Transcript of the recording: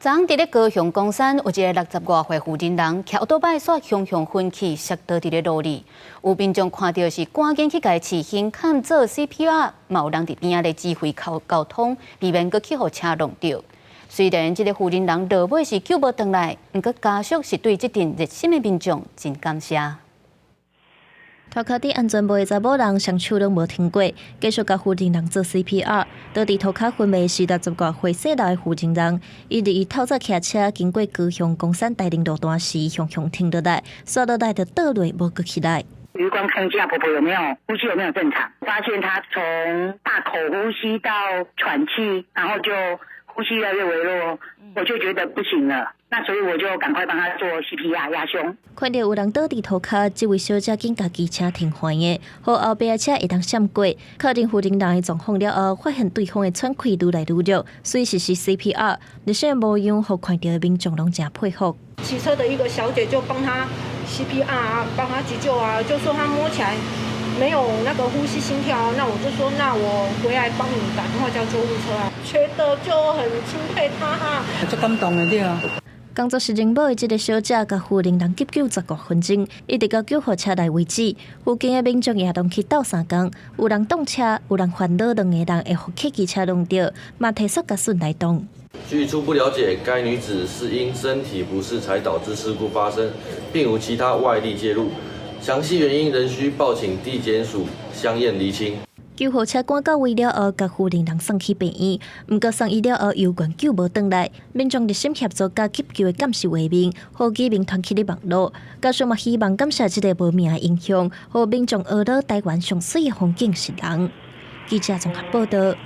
昨昏佇咧高雄岡山有一个六十外歲婦人，騎歐多擺煞雄雄昏去，摔倒佇咧路裡。有民眾看著是趕緊去共起身看做 CPR，嘛有人佇邊仔咧指揮交通，避免閣去予車挵著。雖然這个婦人落尾是救無轉來，毋過家屬是對這陣熱心的民眾真感謝。塗跤戴安全帽的查某人雙手攏無停過，繼續共婦人做 CPR。倒佇塗跤昏迷是六十外歲姓劉的婦人，伊佇伊透早騎車經過高雄岡山大寧路段時，雄雄停落來，煞落來就倒落無閣起來。餘光看一下婆婆有沒有呼吸有沒有正常，發現她從大口呼吸到喘氣，然後就呼吸越來越微弱，我就覺得不行了。那所以我就趕快幫他做 CPR 壓胸。看著有人倒佇塗跤，這位小姐緊共機車停橫的，予後壁的車會當閃過。確認婦人的狀況了後，發現對方的喘氣愈來愈弱，隨實施 CPR。熱心的模樣，予看著的民眾攏誠佩服。騎車的一個小姐就幫他 CPR 啊，幫他急救啊，就說他摸起來沒有那個呼吸心跳，那我就說那我回來幫你打電話叫救護車啊，覺得就很欽佩他。足感動的對啊。工作是人保的這个小姐，共婦人急救十五分鐘，一直到救護車來為止。附近的民眾也攏去鬥相共，有人擋車，有人煩惱兩个人會予客機車挵著，嘛提速共順來擋。據初步了解，該女子是因身體不適才導致事故發生，並無其他外力介入。詳細原因仍需報請地檢署相驗釐清。救護車趕到位了後，共婦人送去病院。毋過送醫了後，猶原救無轉來。民眾熱心協助佮急救的監視畫面，予居民傳去咧網路。家屬嘛希望感謝這个無名的英雄，予民眾學著台灣上媠的風景是人。記者綜合報導。